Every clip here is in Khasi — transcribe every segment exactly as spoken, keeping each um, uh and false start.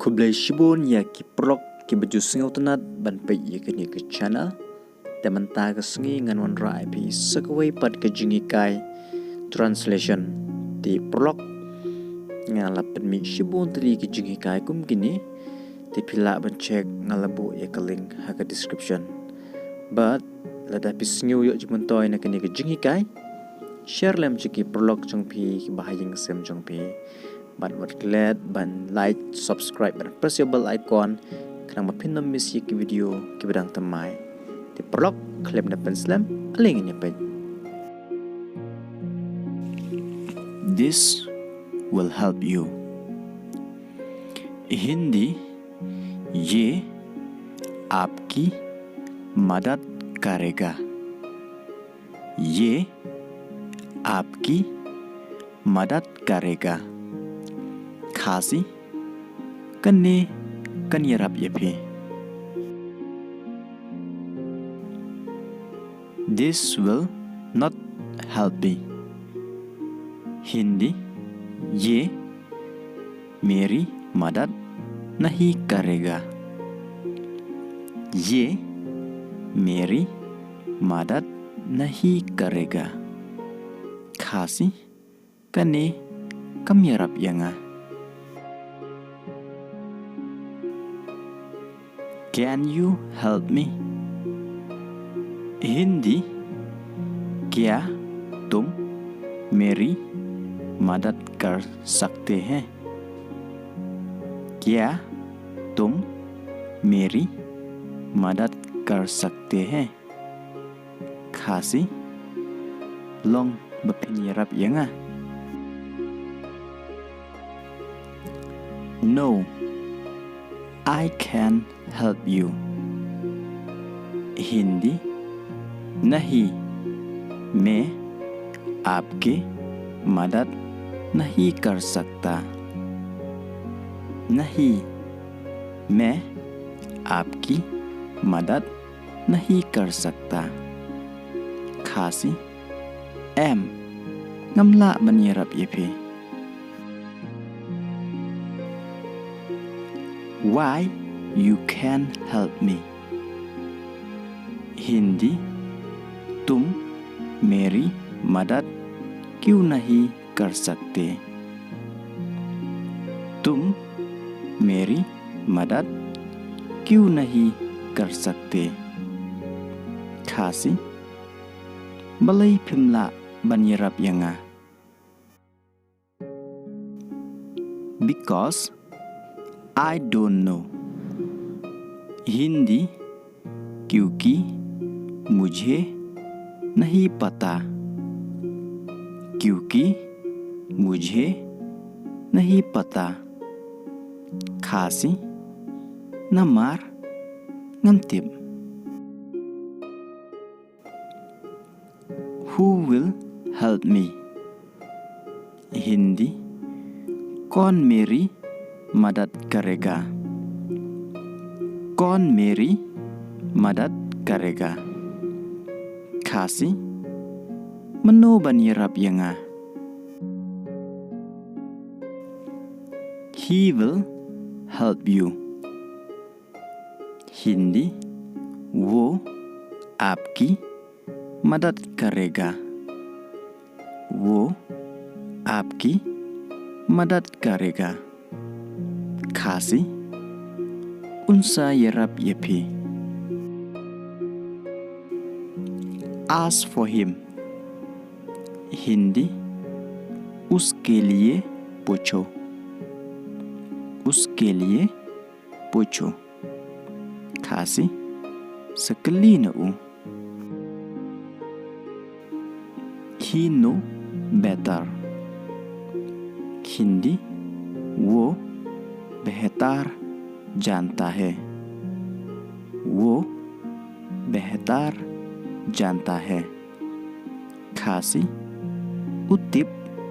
Khublei shibun ïa ki paralok kiba ju sngewtynnat ban peit ïa kane ka channel. Te mynta ka sngi ngan wanrah ïa phi sa kawei pat ka jinghikai translation. Te paralok, nga la pynmih shibun tylli ki jinghikai kum kine. Te phi lah ban check, nga la buh ïa ka link ha ka description. Bad lada phi sngew ïoh jingmyntoi na kane ka jinghikai, share lem sha ki paralok jong phi, kiba ha ïing sem jong phi. Bad wat klet ban like, subscribe, bad press ïa bell icon, khnang ba phin ym miss ïa ki video kiba dang thymmai. Te paralok, khlem da pynslem, ale ngin ïa peit. This will help you. Hindi, ये आपकी मदद करेगा। ये आपकी मदद करेगा। Khasi, kane kan ïarap ïa phi. This will not help me. Hindi, ये मेरी मदद नहीं करेगा। ये मेरी मदद नहीं करेगा। Khasi, kane kam ïarap ïa nga. Can you help me? Hindi, क्या तुम मेरी मदद कर सकते हैं? क्या तुम मेरी मदद कर सकते हैं? Khasi, long ba phin ïarap ïa nga. No, I can help you. Hindi, नहीं, मैं आपके मदद नहीं कर सकता। नहीं, मैं आपकी मदद नहीं कर सकता। Khasi, em, ngam lah ban ïarap ïa phi. Why you can help me? Hindi, तुम मेरी मदद क्यों नहीं कर सकते? तुम मेरी मदद क्यों नहीं कर सकते? Khasi, balei phim lah ban ïarap ïa nga? Because I don't know. Hindi, क्योंकि मुझे नहीं पता। क्योंकि मुझे नहीं पता। Khasi, namar ngam tip. Who will help me? Hindi, कौन मेरी मदद करेगा? कौन मेरी मदद करेगा? Khasi, mano ban ïarap ïa nga? He will help you. Hindi, वो आपकी मदद करेगा। वो आपकी मदद करेगा। Khasi, un sa ïarap ïa phi. Ask for him. Hindi, उसके लिए पूछो। उसके लिए पूछो। Khasi, sa kylli na u. He know better. Hindi, वो बेहतर जानता है। वो बेहतर जानता है। Khasi, u tip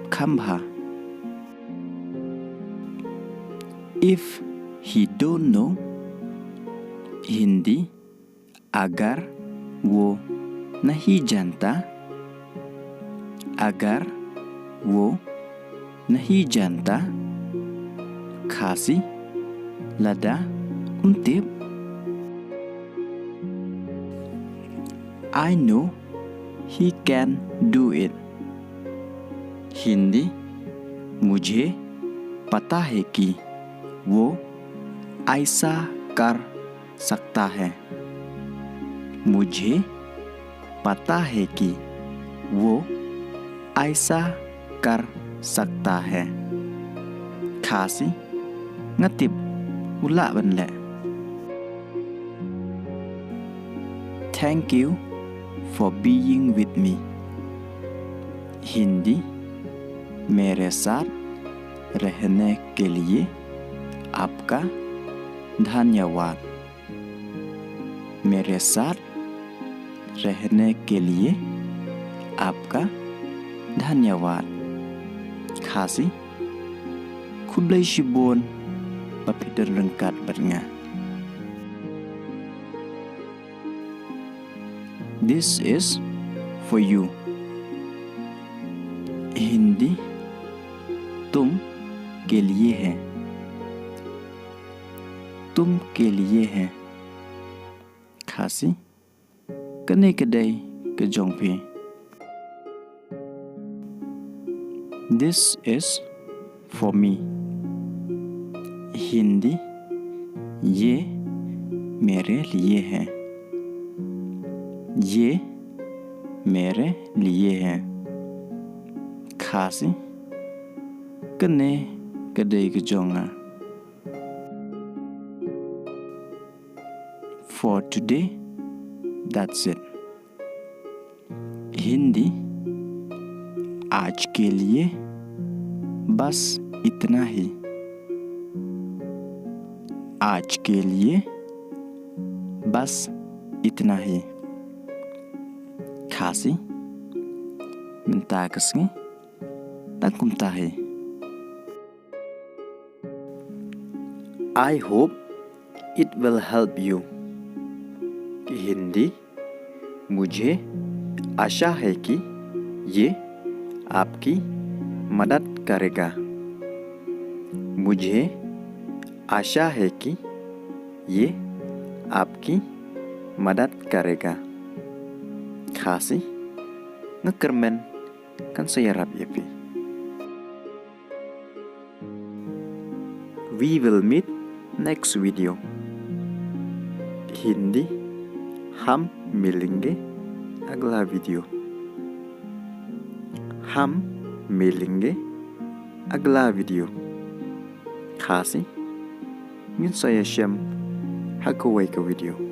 kham bha. If he don't know, Hindi, अगर वो नहीं जानता, अगर वो नहीं जानता, Khasi, Lada um tip. I know he can do it. Hindi, मुझे पता है कि वो ऐसा कर सकता है। मुझे पता है कि वो ऐसा कर सकता है। Khasi, nga tip u lah ban leh. Thank you for being with me. Hindi, मेरे साथ रहने के लिए आपका धन्यवाद। मेरे साथ रहने के लिए आपका धन्यवाद। Khasi, khublei shibun ba phi don ryngkat bad nga. This is for you. Hindi, तुम के लिए है। तुम के लिए है। Khasi, kane ka dei ka jong phi. This is for me. Hindi, ये मेरे लिए है। ये मेरे लिए है। Khasi, kane ka dei ka jong nga. For today, that's it. Hindi, आज के लिए बस इतना ही। आज के लिए बस इतना ही। Khasi, mynta ka sngi tang kumta hi. I hope it will help you. Hindi, मुझे आशा है कि ये आपकी मदद करेगा। मुझे आशा है कि ये आपकी मदद करेगा। Khasi, nga kyrmen kan sa ïarap ïa phi. We will meet next video. Hindi, हम मिलेंगे अगला वीडियो। हम मिलेंगे अगला वीडियो। Khasi, ngin sa ïashem ha kawei ka video.